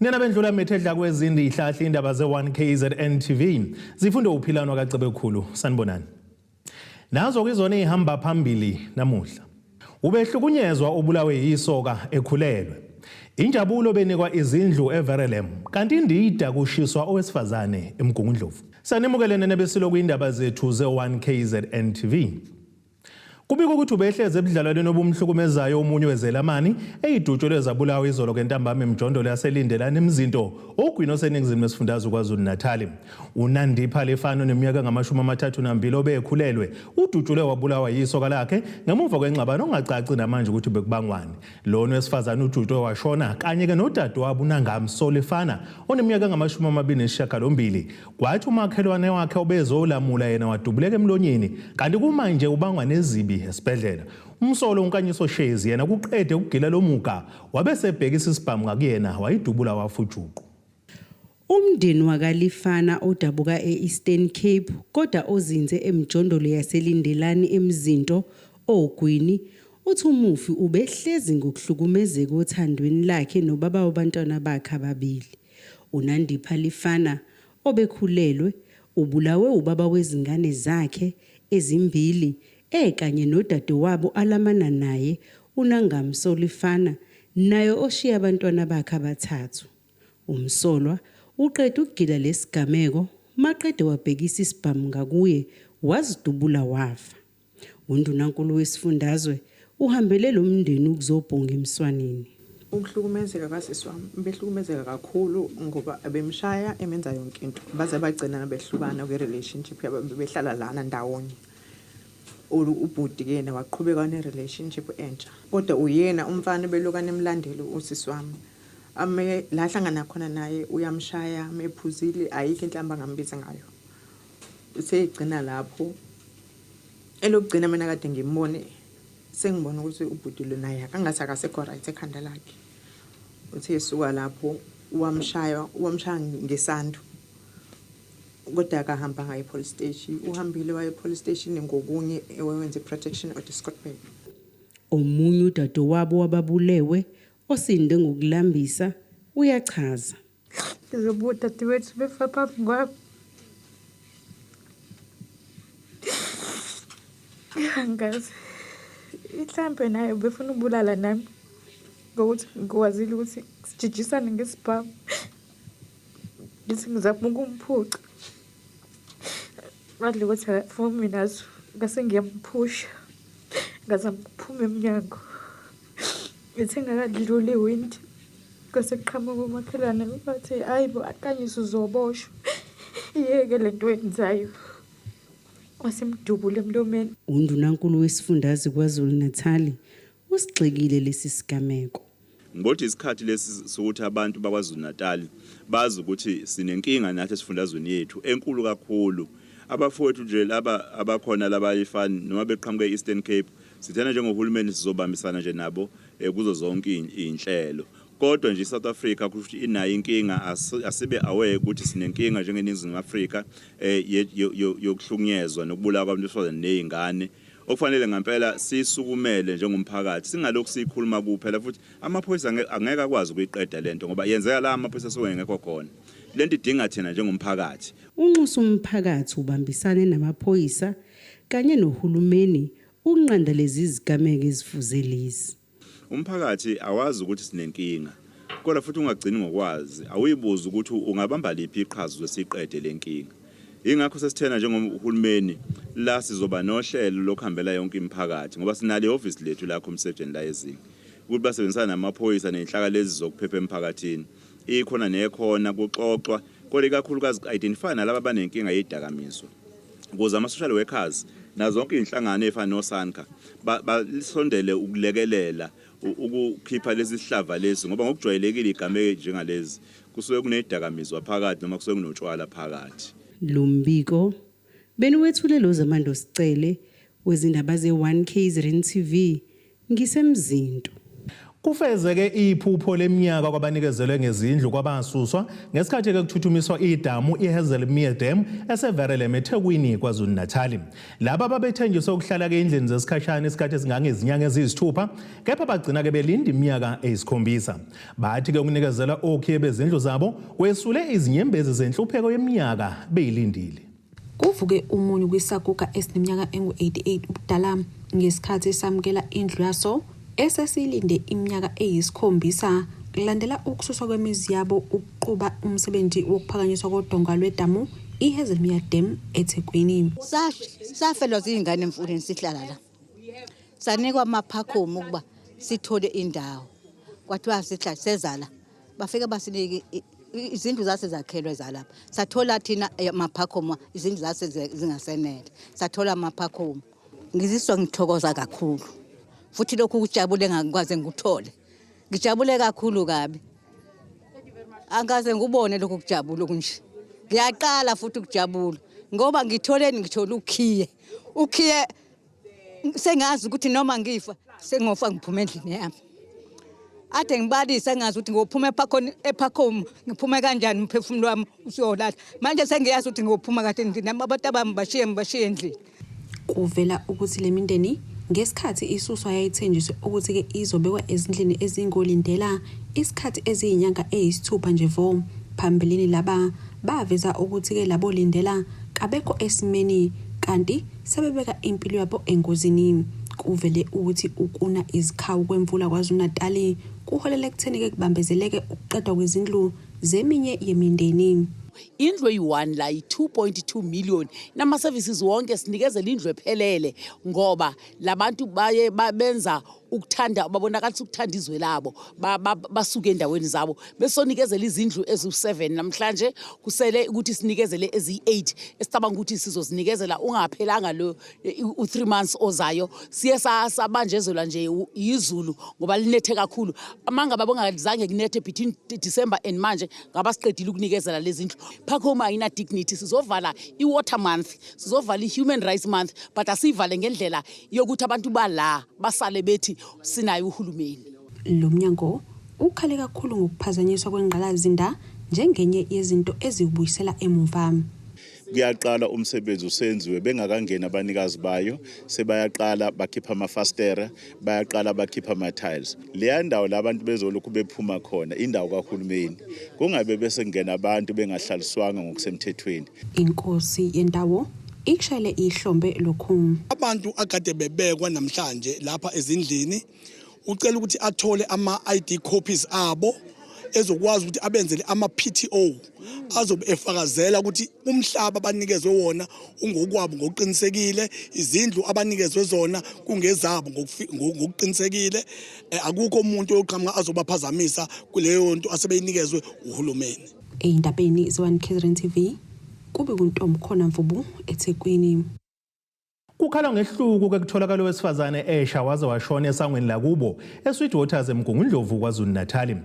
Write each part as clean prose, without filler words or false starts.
Nina bendlula mithe edla kwezindi ihlahla indaba ze-1 KZN TV zifunde uphilano kaCebekhulu sanibonani. Nazo kizona ezihamba phambili namuhla. Ubehlukunyezwa obulawe yisoka ekhulelwe. Injabulo benikwa izindlu eVerelem kanti indida kushiswa owesifazane eMgungundlovu. Sanimukele nene besilo kwindaba zethu ze-1 KZN TV. Kubikwa ukuthi ubehlezi ebudlalwaneni obumhlukumezayo omunye wezelamani eyidutshulwe zabulawa izolo kentambama emjondolo yaseLindelani eMzinto ogwini oseningizimu yesifundazwe KwaZulu-Natal. UNandipha Lefano oneminyaka engama-32 obekhulelwe udutshulwe wabulawa yisoka lakhe ngemuva kwengxabano ongacaci namanje ukuthi bekubangwani. Lona wesifazane ujutshwe washona kanye-ke nodadewabo uNangamso Lefana oneminyaka engama-28. Kwathi umakhelwane wakhe obezolamula yena wadubuleka emlonyeni kanti kumanje ubangwa nezibi esibhedlela. Umsolo uNkanyiso Shezi yena kuqede ukugila lo muga wabe sebhekisa isibhamu ngakuyena wayidubula wafujuqu. Umndeni wakaLifana odabuka e-Eastern Cape kodwa ozinze emijondolo yaseLindelani eMzinto, oGwini, uthi umufi ubehlezi ngokuhlukumezeka othandweni lakhe nobaba wabantwana bakhe ababili. UNandipha Lifana, obekhulelwe, ubulawe ubaba wezingane zakhe ezimbili ekanye nodadewabo alamana naye uNangamso Lifana naye oshiye abantwana bakhe abathathu. Umsolwa uqede ukugila lesigameko maqede wabhekisa isibhamu ngakuye wazidubula wafa. UNdunankulu wesifundazwe uhambele lo mndeni ukuzobhonga emswaneni. Ukuhlukumezeka kasisi wami, behlukumezeka kakhulu ngoba bemshaya emenza yonke into. Baze bagcina behlukana kwi-relationship yabo behlala lana ndawonye. Ubhuti-ke yena waqhubeka ne-relationship entsha. Kodwa uyena umfana obelokhu emlandela usisi wami. Ame la ahlangana khona naye uyamshaya mephuzile ayikho inhlamba angambiza ngayo. Usegcina lapho elokugcina mina kade ngimbone sengibona ukuthi ubhuti lo naye akangathi akasekho right ekhanda lakhe. Uthe esuka lapho wamshaya wamshaya ngesando. Kodwa akahambanga e-police station uhambile waye e-police station ngokunye ewenza i-protection order Scottburgh. Omunye udadewabo wababulewe osinde ngokulambisa uyachaza. Ngizobuka udadewethu befa phambi kwami. Angazi. Mhlampe naye ubefuna ukubulala nami ngokuthi ngikwazile ukuthi sijijisane ngesibhamu. Ngithi ngizama ukumphuca. Ngadla ukuthi akavumi nazo ngase ngiyamphusha. Ngazama ukuphuma emnyango. Ngithi ngingakadluli iwindi kwase kuqhamuka umakhelwane wathi hhayi bo Akanyisa uzoboshwa. Iyeke le nto oyenzayo. Wasemdubula emlomeni. UNdunankulu wesifundazwe KwaZulu-Natal usigxekile lesi sigameko. Ngibona ukuthi isikhathi lesi sokuthi abantu baKwaZulu-Natal bazi ukuthi sinenkinga nathi esifundazweni yethu enkulu kakhulu. Abafowethu nje laba abakhona laba ifani noma beqhamuka e-Eastern Cape sithena njengohulumeni sizobambisana nje nabo eh, kuzo zonke iy'nhlelo. Kodwa nje iSouth Africa kusho ukuthi inayo inkinga asibe aware ukuthi sinenkinga njengeNingizimu Afrika eh, yokuhlukunyezwa nokubulawa kwabantu besifazane nezingane okufanele ngempela sisukumele njengomphakathi singalokhu sikhuluma kuphela futhi amaphoyisa angeke akwazi ukuyiqeda lento ngoba yenzeka la amaphoyisa asuke engekho khona lento idinga thina njengomphakathi. Unxusa umphakathi ubambisane namaphoyisa kanye nohulumeni ukunqanda lezi zigameko ezifuze lezi. Umphakathi awazi ukuthi sinenkinga kodwa futhi ungagcini ngokwazi, awuyibuze ukuthi ungabamba liphi iqhaza ukuze siyiqede le nkinga. Yingakho sesithena njengohulumeni la sizoba nohlelo lokuhambela yonke imiphakathi ngoba sinalo ihhovisi lethu la Comsegen la eZingi ukuthi basebenzisane namaphoyisa nezinhlaka lezi zokuphepha emphakathini ikhona nekhona kuxoxwa kodwa ikakhulukazi ku-identify nalaba abanenkinga yezidakamizwa ukuze ama-social workers nazo zonke iy'nhlangano ey'fana noSANCA basondele ukulekelela ukukhipha lesi sihlava lesi ngoba ngokujwayelekile igameke njengalezi kusuke kunezidakamizwa phakathi noma kusuke kunotshwala phakathi. Lo mbiko beniwethule loZamando Sicele wezindaba ze-1 KZN TV ngiseMzinto. Kufezeke iphupho leminyaka kwabanikezelwe ngezindlu kwabasuswa ngesikhathi ke kuthuthumiswa idamu iHazelmere Dam eseVerulam eThekwini KwaZulu-Natal. Laba babethenjiswe ukuhlala ke endlini zesikhashana isikhathi esingangezinyanga eziyisithupha kepha bagcina ke belinda iminyaka eyisikhombisa. Bathi ke ukunikezelwa okhiye bezindlu zabo kwesule izinyembezi zenhlupheko yeminyaka beyilindile. Kuvuke umunyu kwisaguga esineminyaka engu-88 ubudala ngesikhathi samukela indlu yaso esesiyilinde iminyaka eyisikhombisa kulandela ukususwa kwemizi yabo ukuqhuba umsebenzi wokuphakanyiswa kodonga lwedamu iHazelmere Dam eThekwini. Safelwa ziy'ngane emfuleni sihlala la. Sanikwa amaphakhomu ukuba sithole indawo. Kwathiwa sihlala seza la. Bafike basinike izindlu zase zakhelwe zalapha. Sathola thina amaphakhomu izindlu zase zingasenele. Sathola amaphakhomu. Ngiziswa ngithokoza kakhulu. Futhi lokhu kujabule engakwaze ngikuthole. Ngijabule kakhulu kabi. Angikaze ngikubone lokhu kujabula okunje. Ngiyaqala futhi ukujabula ngoba ngitholeni ngithola ukhiye. Ukhiye sengazi ukuthi noma ngifa sengofa ngiphuma endlini yami. Ade ngibalise ngazi ukuthi ngophuma ephakoni ephakhomu ngiphume kanjani umphefumulo wami usuyolala. Manje sengiyazi ukuthi ngophuma kahle endlini yami abantu bami bashiye ngibashiye endlini. Kuvela ukuthi le mindeni ngesikhathi isuswa yayithenjiswe ukuthi-ke izobekwa ezindlini ezingolindela isikhathi eziyinyanga eyisithupha nje vo. Phambilini laba baveza ukuthi-ke labo lindela kabekho esimeni kanti sebebeka impilo yabo engozini. Kuvele ukuthi ukuna izikhawu kwemvula KwaZulu-Natali kuholele ekutheni-ke kubambezeleke ukuqedwa kwezindlu zeminye yemindeni. Indlu eyi-1 la yi-2.2 million nama-services wonke, sinikezela indlu ephelele ngoba labantu baye benza ukuthanda, babonakalisa ukuthanda izwe labo, basuke endaweni zabo. Besonikezela izindlu eziwu-7 namhlanje, kusele ukuthi sinikezele eziyi-8 esicabanga ukuthi sizozinikezela ungaphelanga lo u-3 months ozayo. Siye sabanjezelwa nje izulu ngoba linethe kakhulu. Uma ngabe bongazange kunethe between December and manje, ngaba siqedile ukunikezela lezi ndlu. Park Home ayina dignity. Sizovala i-water month, sizovala i-human rights month, but asiyivale ngendlela yokuthi abantu bala basale bethi sinayo uhulumeni. Lo mnyango ukhale kakhulu ngokuphazanyiswa kwengqalasizinda njengenye yezinto eziwubuyisela emuva. Kuyaqala umsebenzi usenziwe bengakangeni abanikazi bayo, sebayaqala bakhipha amafastera, bayaqala bakhipha ama-tiles. Leya ndawo la abantu bezolokhu bephuma khona, indawo kahulumeni, kungabe bese kungena abantu bengahlaliswanga ngokusemthethweni. Inkosi yendawo ikushayele ihlombe lokhu. Abantu akade bebekwa namhlanje lapha ezindlini, ucela ukuthi athole ama-ID copies abo ezokwazi ukuthi abenzele ama-PTO azobe efakazela ukuthi umhlaba abanikezwe wona ungokwabo ngokuqinisekile, izindlu abanikezwe zona kungezabo ngokuqinisekile. Akukho umuntu oyoqhamuka azobaphazamisa kuleyo nto asebeyinikezwe uhulumeni. Ey'ndabeni ze-1 KZN TV, kube kuntombi khona Mvubu eThekwini. Kukhala ngehluku ke kutholakala owesifazane esha waze washona esangweni lakubo eSweet Waters eMgungundlovu KwaZulu-Natal.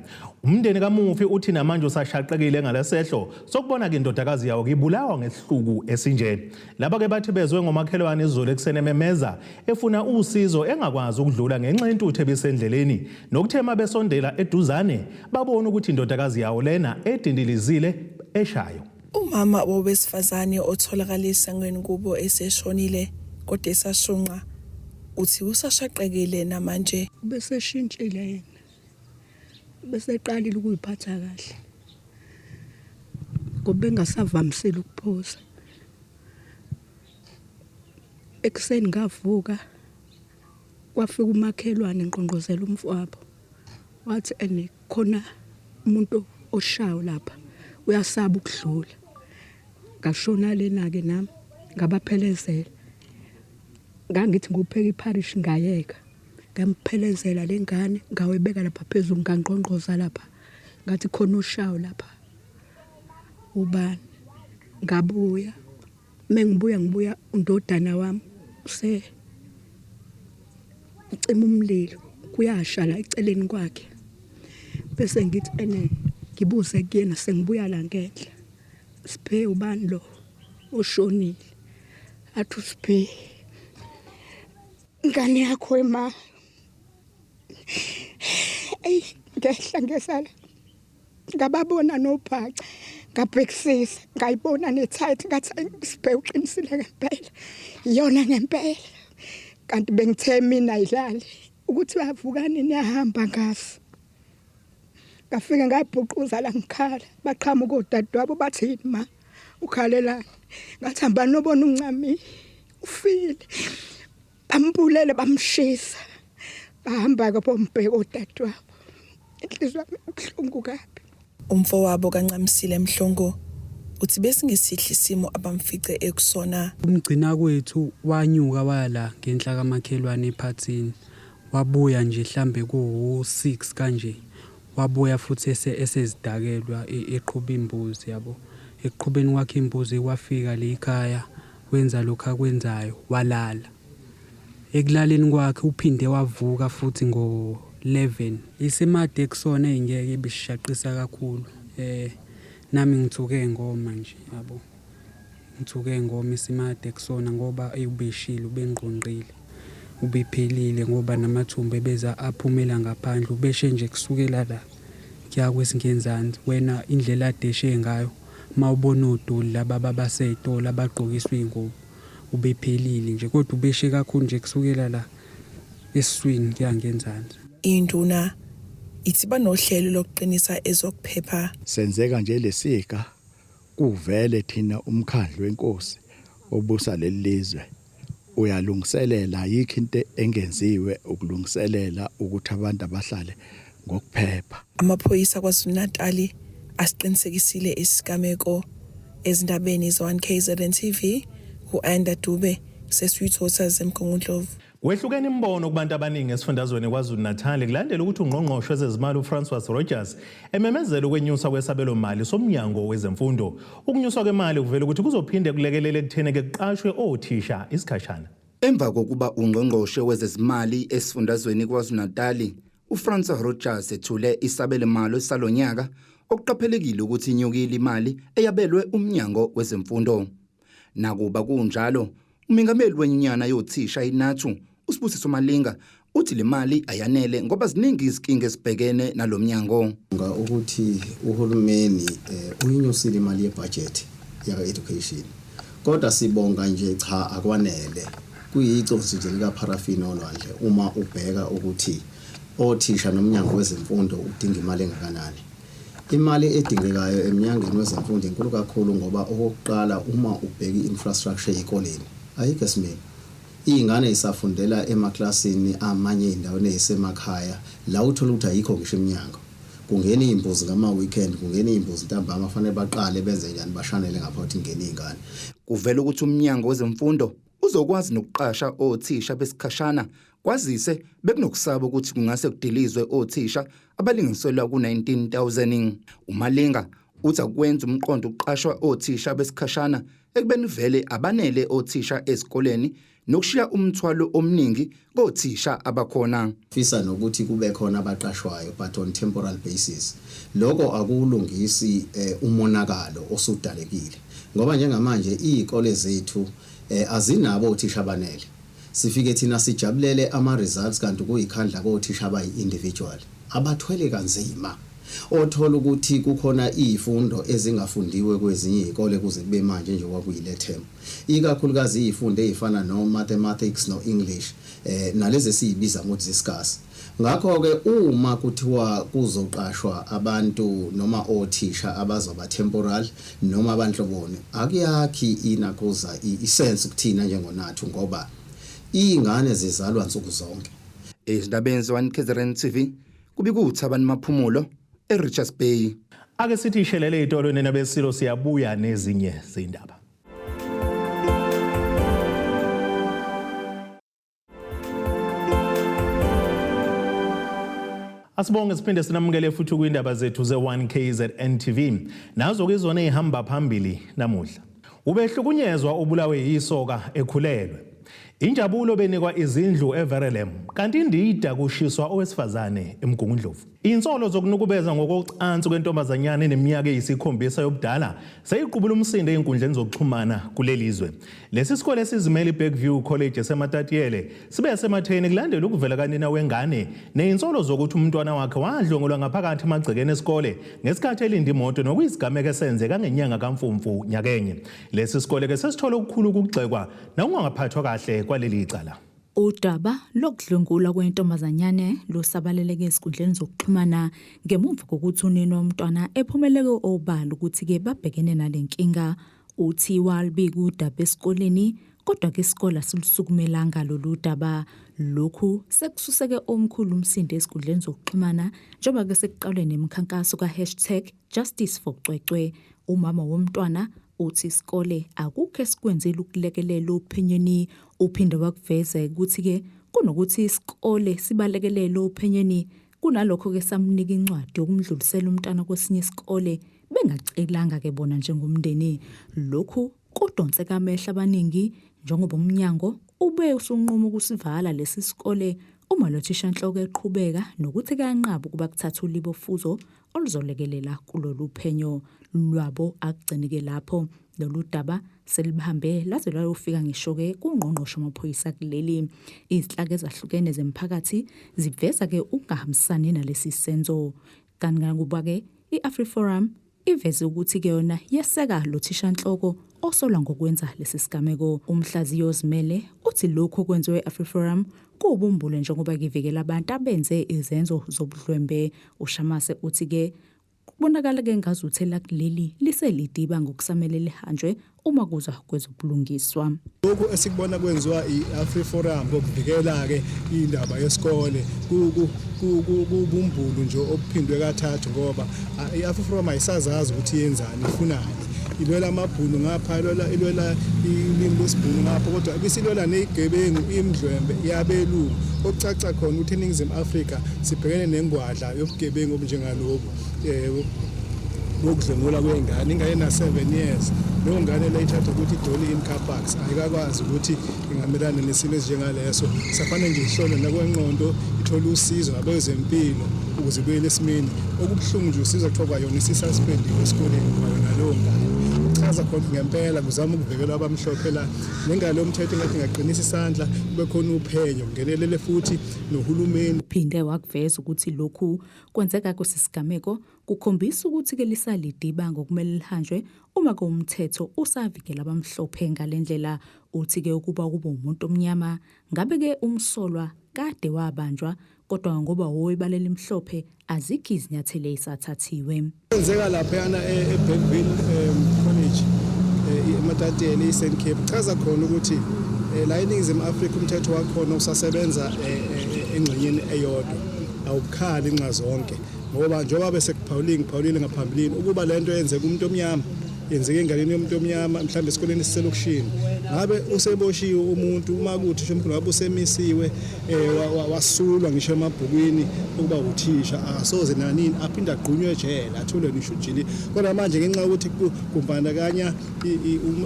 Umndeni kamufi uthi namanje usashaqekile ngalesehlo sokubona ke indodakazi yawo kibulawa ngesihluku esinje. Laba ke bathi bezwe ngomakhelwane izolo ekuseni ememeza efuna usizo engakwazi ukudlula ngenxa yentuthu ebisendleleni, nokuthe mabesondela eduzane babona ukuthi indodakazi yawo lena edindilizile eshayo. Umama wowesifazane otholakala esangweni kubo eseshonile kodwa esashunqa uthi usashaqekile namanje. Ubeseshintshile yena, beseqalile ukuyiphatha kahle ngoba bengasavamisile ukuphuza. Ekuseni ngavuka kwafika umakhelwane ngqongqozela umfowabo, wathi ene khona umuntu oshayo lapha uyasaba ukudlula. Ngashona lena-ke nami ngabaphelezela, ngangithi ngopheka ipharishi, ngayeka ngamphelezela le ngane, ngawebeka lapha phezulu, ngangqongqoza lapha ngathi khona oshayo lapha ubani. Ngabuya, mengibuya ngibuya undodana wami use ucima umlilo, kuyasha la eceleni kwakhe. Bese ngithi ene ngibuze kuyena sengibuya la ngenhla, Siphe, ubani lo oshonile? Athi uSiphe, ingane yakho ema. Eyi ngehla ngesala ngababona nobhaca ngabhekisisa ngayibona nethight ngathi sibhe uqinisile ngempela iyona ngempela kanti bengithe mina ayilali ukuthi uyavuka nini yahamba ngaso ngafike ngabhuquza la ngikhala baqhamuka odadewabo bathi yini ma ukhalelani ngathi hambani nobona uncami ufile bambulele bamshisa bahamba-ke bombheka odadewabo inhliziyo yami ibuhlungu kabi Umfowabo kaNcamisile Mhlongo uthi besingesihle isimo abamfice ekusona. Umgcina kwethu wanyuka waya la ngenhla kamakhelwane ephathini wabuya nje hlambe kuwu-six kanje wabuya futhi esezidakelwa eqhuba imbuzi yabo. Ekuqhubeni kwakhe imbuzi wafika le ekhaya wenza lokhu akwenzayo walala. Ekulaleni kwakhe uphinde wavuka futhi ngo-11. Isimade kusona engeke ibisishaqisa kakhulu eh nami ngithuke ngoma nje yabo. Ngithuke ngoma isimade kusona ngoba ubeshile ubengqongqile. Ubephelile ngoba namathumbu ebeza aphumela ngaphandle ubeshe nje kusukela la kuya kwesingenzansi wena indlela adeshe ngayo mawubona odoli laba abasey'tolo abagqokiswa iy'ngubo ubephelile nje kodwa ubeshe kakhulu nje kusukela la esiswini kuya ngenzansi. Induna ithi banohlelo lokuqinisa ezokuphepha. Senzeka nje lesiga kuvele thina umkhandlu wenkosi obusa leli lizwe uyalungiselela ayikho into engenziwe ukulungiselela ukuthi abantu abahlale ngokuphepha. Amaphoyisa KwaZulu-Natali asiqinisekisile isigameko ezindabeni ze-1 KZN TV u-Anda Dube seSweetwaters eMgungundlovu. Wehlukene imibono kubantu abaningi esifundazweni KwaZulu-Natal kulandela ukuthi ungqongqoshe wezezimali uFrancois Rogers ememezela ukwenyuswa kwesabelomali somnyango wezemfundo. Ukunyuswa kwemali kuvela ukuthi kuzophinde kulekelele ekutheni ke kuqashwe othisha isikhashana. Emva kokuba ungqongqoshe wezezimali esifundazweni KwaZulu-Natali uFrancois Rogers ethule isabelomali salonyaka okuqaphelekile ukuthi inyukile imali eyabelwe umnyango wezemfundo. Nakuba kunjalo, umengameli wenyunyana yothisha iNathu uSibusiso Malinga uthi le mali ayanele ngoba ziningi izinkinga ezibhekene nalomnyango. Ukuthi uhulumeni uyinyusile imali yebudget yaka education kodwa sibonga nje cha akwanele kuyiconsi nje lika paraffin olwandle uma ubheka ukuthi othisha nomnyango wezemfundo udinga imali engakanani. Imali edingekayo emnyangweni wezemfundo inkulu kakhulu ngoba okokuqala uma ubheka i-infrastructure ezikoleni ayikho esimeni. Iy'ngane zisafundela emaklasini amanye ey'ndaweni ey'semakhaya la uthola ukuthi ayikho ngisho iminyango. Kungena iy'mbuzi ngama-weekend, kungena iy'mbuzi ntambama fanele baqale benze njani bashanele ngapha ukuthi kungene iy'ngane. Kuvela ukuthi umnyango wezemfundo uzokwazi nokuqasha othisha besikhashana kwazise bekunokusaba ukuthi kungase kudilizwe othisha abalinganiselwa ku-19,000. UMalinga uthi akwenza umqondo ukuqashwa othisha besikhashana ekubeni vele abanele othisha ezikoleni nokushiya umthwalo omningi kothisha abakhona. Fisa nokuthi kube khona abaqashwayo but on temporal basis. Lokho akuwulungisi umonakalo osudalekile ngoba njengamanje iy'kole zethu azinabo othisha abanele. Sifike thina sijabulele ama-results kanti kuyikhandla kothisha abayi-individual abathwele kanzima. Othola ukuthi kukhona iy'fundo ezingafundiwe kwezinye iy'kole kuze kube manje njengoba kuyile term. Ikakhulukazi iy'fundo ey'fana no-mathematics no-English nalezi esiyibiza ngokuthi ziscarce. Ngakho-ke uma kuthiwa kuzoqashwa abantu noma othisha abazoba temporal noma abanhloboni akuyakhi inakuza isense kuthina njengonathu ngoba iy'ngane zizalwa nsuku zonke. Ezindabeni ze-1 KZN TV kubika uThabani Maphumulo eRichards Bay. Ake sithi ishelele itolo nina besilo siyabuya nezinye zindaba. Asibonge siphinde sinamukele futhi kwindaba zethu ze-1 KZN TV. Nazo ke izona ezihamba phambili namuhla. Ubehlukunyezwa ubulawe yisoka ekhulelwe. Injabulo benikwa izindlu eVerelem kanti indida kushiswa owesifazane eMgungundlovu. Insolo zokunukubeza ngokocansi kwentombazanyana eneminyaka eyisikhombisa yobudala seyiqubula umsindo ezinkundleni zokuxhumana kuleli zwe. Lesi sikole esizimele iBackview College eseMatatiele sibe sematheni kulandela ukuvela kanina wengane nezinsolo zokuthi umntwana wakhe wadlwengulwa ngaphakathi emagcekeni esikole ngesikhathi elinda imoto nokuyisigameko esenzeka ngenyanga kaMfumfu nyakenye. Lesi sikole ke sesithole okukhulu ukugxekwa nokungaphathwa kahle kwaleli cala. Udaba lokudlwengulwa kwentombazanyane lusabaleleke ezinkundleni zokuxhumana ngemuva kokuthi unina womntwana ephumeleke obala ukuthi-ke babhekene nale nkinga. Uthi walubika udaba esikoleni kodwa-ke isikole asilusukumelanga lolu daba. Lokhu sekususeke omkhulu umsindo ezinkundleni zokuxhumana njengoba-ke sekuqalwe nemikhankaso ka-hashtag Justice for Cwecwe. Umama womntwana uthi isikole akukho esikwenzile ukulekelela ophenyweni. Uphinde wakuveza ukuthi-ke kunokuthi isikole sibalekelele ophenyweni kunalokho-ke samnika incwadi yokumdlulisela umntwana kwesinye isikole bengacelanga-ke bona njengomndeni. Lokhu kudonseka amehlo abaningi njengoba umnyango ube usunquma ukusivala lesi sikole uma lo thishanhloko eqhubeka nokuthi kayanqaba ukuba kuthathwe ulibofuzo oluzolekelela kulolu phenyo lwabo. Akugcini-ke lapho, lolu daba selihambe laze lwayofika ngisho-ke kungqongqoshe wamaphoyisa kuleli. Izinhlaka ezahlukene zemiphakathi ziveza-ke ukungahambisani nalesi senzo. Kanti nakuba-ke i-AfriForum iveze ukuthi-ke yona yeseka lo thishanhloko osolwa ngokwenza lesi sigameko. Umhlaziyi ozimele uthi lokhu okwenziwe i-AfriForum kuwubumbule njengoba kivikela abantu abenze izenzo zobudlwembe. UShamase uthi-ke kubonakala ke ngazuthi elakuleli liselidiba ngokusamele lihanjwe uma kuza kwezobulungiswa. Lokhu esikubona kwenziwa i-AfriForum kokuvikela-ke indaba yesikole kubumbulu nje obuphindwe kathathu ngoba i-AfriForum ayisazazi ukuthi yenzani, ifunani. Ilwela amabhunu ngapha, ilwela ilwela ulimi lwesibhunu ngapha, kodwa ibisilwela nezigebengu imdlwembe yabelungu. Okucaca khona ukuthi eNingizimu Afrika sibhekene nengwadla yobugebengu obunjengalobu bokudlwengula kwengane. Ingane ena-7 years, leyo ngane le ithathwa ukuthi idoli in car parks, ayikakwazi ukuthi ingamelana nesimo esinjengaleso. Safanele nje ihlolwe nakwengqondo, ithole usizo ngabezempilo ukuze ibuyele esimeni. Okubuhlungu nje usizo kuthiwa kwayona isisuspendiwe esikoleni kwayona leyo ngane. Kuchaza khona ngempela kuzama ukuvikela abamhlophe la. Nengalo yomthetho engathi ingaqinisa isandla, kube khona uphenyo, kungenelele futhi nohulumeni. Uphinde wakuveza ukuthi lokhu kwenzeka kwesisigameko kukhombisa ukuthi-ke lisalidiba ngokumele lihanjwe uma ke umthetho usavikela abamhlophe ngale ndlela. Uthi-ke ukuba kube umuntu omnyama ngabe-ke umsolwa kade wabanjwa, kodwa ngoba owebala elimhlophe azikho izinyathelo ezisathathiwe. Kwenzeka laphayana e-Bergville College eMatateni e-Eastern Cape, kuchaza khona ukuthi la eNingizimu Afrika umthetho wakhona usasebenza engxenyeni eyodwa, awubukhali nxa zonke, ngoba njengoba bese kuphawulile ngiphawulile ngaphambilini ukuba lento yenzeka umuntu omnyama, yenzeka enganeni yomuntu omnyama mhlawumbe esikoleni esiselokishini, ngabe useboshiwe umuntu uma kuwuthisha omkhulu, ngabe usemisiwe wasulwa ngisho emabhukwini ukuba uthisha, akasoze nanini aphinde agqunywe ejele athule ngisho ujili. Kodwa manje ngenxa yokuthi kumbandakanya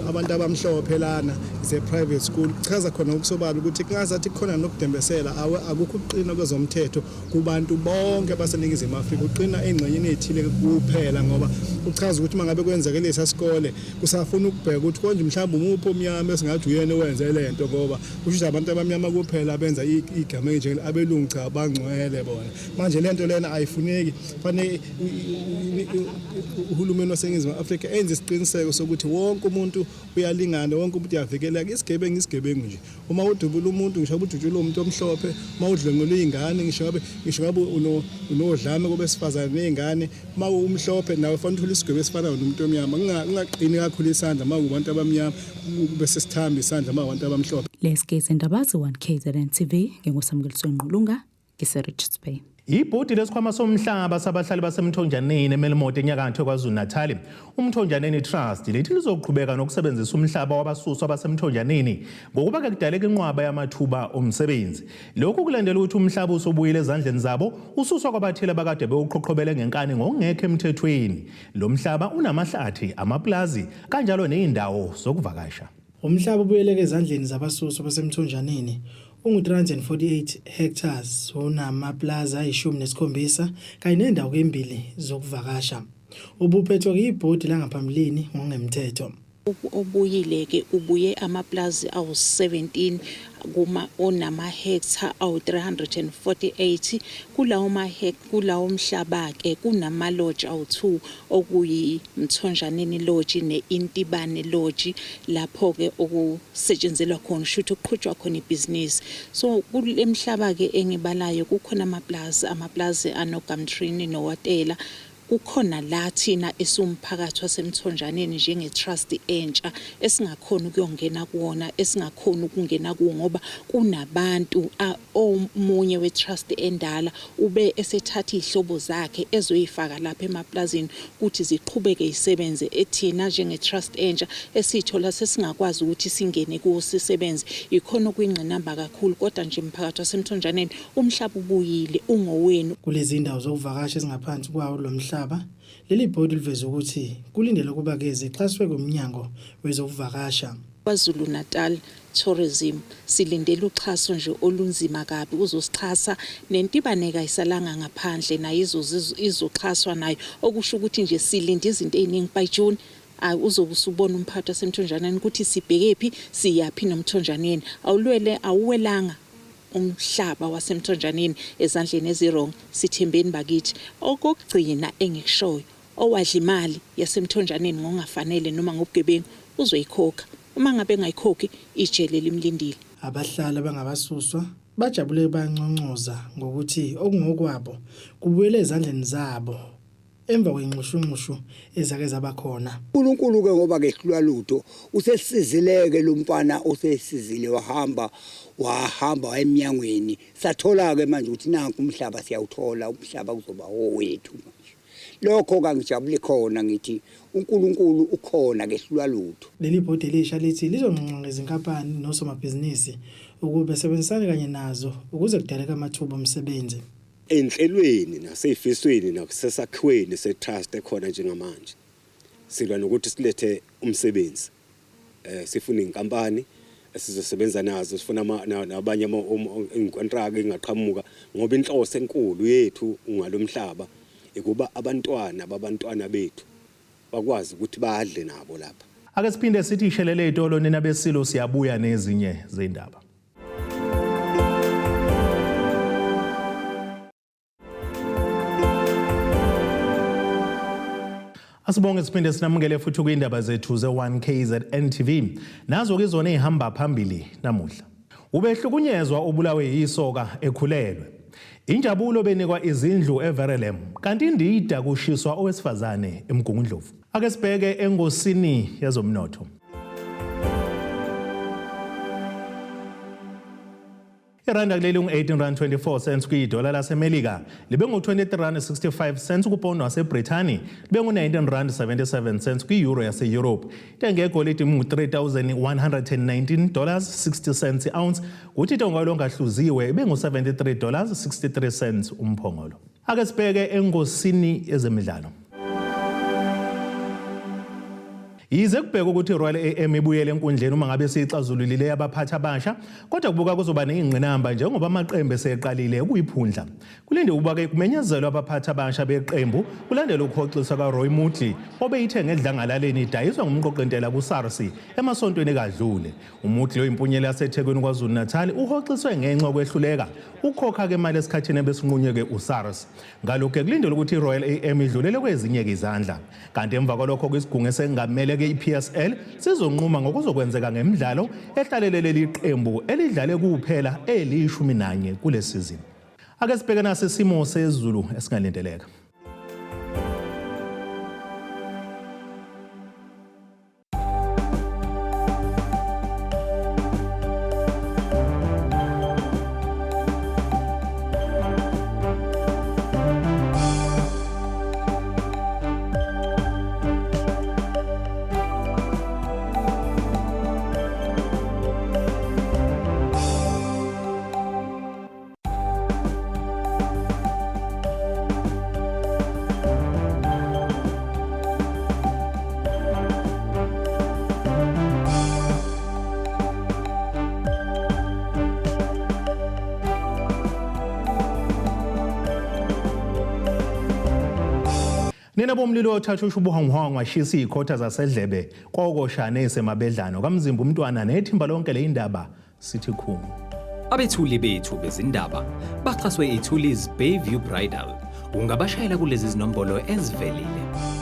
abantu abamhlophe lana, is a private school, kuchaza khona ukusobala ukuthi kungazathi kukhona nokudembesela, akukho ukuqina kwezomthetho kubantu bonke abaseNingizimu Afrika, uqina engxenyeni ethile kuphela, ngoba uchaza ukuthi uma ngabe kwenzeke lesa sikole kusafuna ukubheka ukuthi konje mhlawumbe umuphi omnyama esingathi uyena owenze le nto, ngoba kusho ukuthi abantu abamnyama kuphela abenza igama enjengeli, abelungu cha bangcwele bona. Manje le nto lena ayifuneki, fanele uhulumeni waseNingizimu Afrika enze isiqiniseko sokuthi wonke umuntu uyalingana, wonke umuntu uyavikeleka. Isigebengu isigebengu nje, uma udubula umuntu ngisho ngabe udutshulwe umuntu omhlophe, uma udlwengula iy'ngane ngisho ngabe unodlame kubesifazane ney'ngane, uma umhlophe nawe fanele uthole isigwebo esifanayo nomuntu omnyama. Kungaqini kakhulu isandla uma kubantu abamnyama, kube sesithamba isandla uma kubantu abamhlophe. Lezi izindaba ze-1 KZN TV, nginguSamukeliswe Ngqulunga, ngise-Richards Bay. Ibhodi lesikhwama somhlaba sabahlali baseMthonjaneni eMelmoth enyakatho KwaZulu-Natal, uMthonjaneni Trust, lithi lizoqhubeka nokusebenzisa umhlaba wabasuswa baseMthonjaneni ngokuba ke kudaleka inqwaba yamathuba omsebenzi. Lokhu kulandela ukuthi umhlaba usubuyile ezandleni zabo ususwa kwabathile abakade bewuqhoqhobele ngenkani ngokungekho emthethweni. Lo mhlaba unamahlathi, amapulazi kanjalo nezindawo zokuvakasha. Umhlaba obuyeleke ezandleni zabasuswa baseMthonjaneni ungu-348 hectares unamaplaza ayi-17 kanye nendawo embili zokuvakasha. Ubuphethwe yibhodi langaphambilini ngokungemthetho. Obuyile-ke ubuye amaplazi awu-17 kuma onamahektha awu-348. Kulawo kulawo mhlaba-ke kunamaloji awu-2 okuyiMthonjaneni Lodge ne-Intibane Lodge, lapho-ke okusetshenzelwa khona, shuthi okuqhutshwa khona ibhizinisi. So kule mhlaba-ke engibalayo kukhona amaplazi, amaplazi anoGumtree noWatela. Kukhona la thina esiwumphakathi waseMthonjaneni njenge-trust entsha esingakhoni ukuyongena kuwona, esingakhoni ukungena kuwo ngoba kunabantu omunye we-trust endala ube esethatha iy'hlobo zakhe ezoyifaka lapha emaplazini ukuthi ziqhubeke yisebenze. Thina njenge-trust entsha esiyithola sesingakwazi ukuthi singene kuwo sisebenze, yikhona okuyingqinamba kakhulu. Kodwa nje mphakathi waseMthonjaneni, umhlaba ubuyile, ungowenu. Kulezi zindawo zokuvakasha ezingaphansi kwawo lo mhlaba, leli bhodi liveze ukuthi kulindele ukuba-ke zixhaswe nguMnyango wezokuVakasha. KwaZulu-Natal Tourism silindele uxhaso nje olunzima kabi, uzosixhasa neNtibane kayisalanga ngaphandle nayo izoxhaswa nayo, okusho ukuthi nje silinde izinto ey'ningi by June. Uzobe usubona umphakathi waseMthonjaneni ukuthi sibhekephi, siyaphi noMthonjaneni. Awulwele awuwelanga umhlaba waseMthonjaneni ezandleni ezi-wrong, sithembeni bakithi. Okokugcina engikushoyo, owadla imali yaseMthonjaneni ngokungafanele noma ngobugebengu uzoyikhokha. Uma ngabe engayikhokhi, ijele limlindile. Abahlali abangabasuswa bajabule banconcoza ngokuthi okungokwabo kubuyele ezandleni zabo emva kwenxushunxushu ezake zaba khona. UNkulunkulu ke ngoba kehlulwa lutho usesizileke lo mfana, usesizile wahamba wahamba wayemnyangweni, sathola ke manje ukuthi nanku umhlaba siyawuthola, umhlaba kuzoba owethu manje. Lokho kangijabuli khona, ngithi uNkulunkulu ukhona kehlulwa lutho. Leli bhodi elisha lithi lizonxenxa ngezinkampani nosomabhizinisi ukuba besebenzisane kanye nazo ukuze kudaleke amathuba omsebenzi. Enhlelweni nasey'fisweni nasesakhiweni se-trust ekhona njengamanje, silwa nokuthi silethe umsebenzi. Sifuna iy'nkampani esizosebenza nazo, sifuna nabanye inkontraka engaqhamuka, ngoba inhloso enkulu yethu ngalo mhlaba ukuba abantwana babantwana bethu bakwazi ukuthi badle nabo lapha. Ake siphinde sithi shelele ey'tolo nina beSilo, siyabuya nezinye zey'ndaba. Asibonge siphinde sinamukele futhi kwindaba zethu ze-1 KZN TV. Nazo ke zona ezihamba phambili namuhla. Ubehlukunyezwa obulawe yisoka ekhulelwe. Injabulo benikwa izindlu eVerelem kanti indida kushiswa owesifazane eMgungundlovu. Ake sibheke engosini yezomnotho. Iranda kuleli ungu-18 rand 24 cents kwidola laseMelika, libe ngu-23 rand 65 cents kupondo waseBrithani, libe ngu-19 rand 77 cents kwi-euro yase-Europe. Intengo yegolide ingu-3119 dollars 60 cents i-ounce, kuthi intengo yolongahluziwe ibe ngu-73 dollars 63 cents umphongolo. Ake sibheke engosini yezemidlalo. Yize kubheka ukuthi iRoyal AM ibuyele enkundleni uma ngabe siyixazululile abaphathi abasha, kodwa kubuka kuzoba neyingqinamba njengoba amaqembu eseqalile ukuyiphundla. Kulinde ukuba-ke kumenyezelwe abaphathi abasha beqembu kulandela ukuhoxiswa kaRoy Moodley obeyithe ngedlangalaleni idayiswa ngumqoqintela kuSARS emasontweni kadlule. UMoodley oyimpunyela yaseThekwini KwaZulu-Natal uhoxiswe ngenxa yokwehluleka ukukhokha-ke imali esikhathini ebesinqunywe-ke uSARS. Ngalokhu kulindelwe ukuthi iRoyal AM idlulele kwezinye-ke izandla. Kanti emva kwalokho kwisigungu esengamele-ke i-PSL sizonquma ngokuzokwenzeka ngemidlalo ehlalele leli qembu elidlale kuphela eliyishumi nanye kule sizini. Ake sibheke nasi isimo sezulu esingalindeleka. Nina bomlilo othatha ushubuhwanguhwangu washisa izikhotha zasedlebe kokoshane esemabedlano kamzimba umntwana nethimba lonke leyindaba sithi khumu. Abethuli bethu bezindaba baxhaswe iThuli's Bayview Bridal. Ungabashayela kulezi zinombolo ezivelile.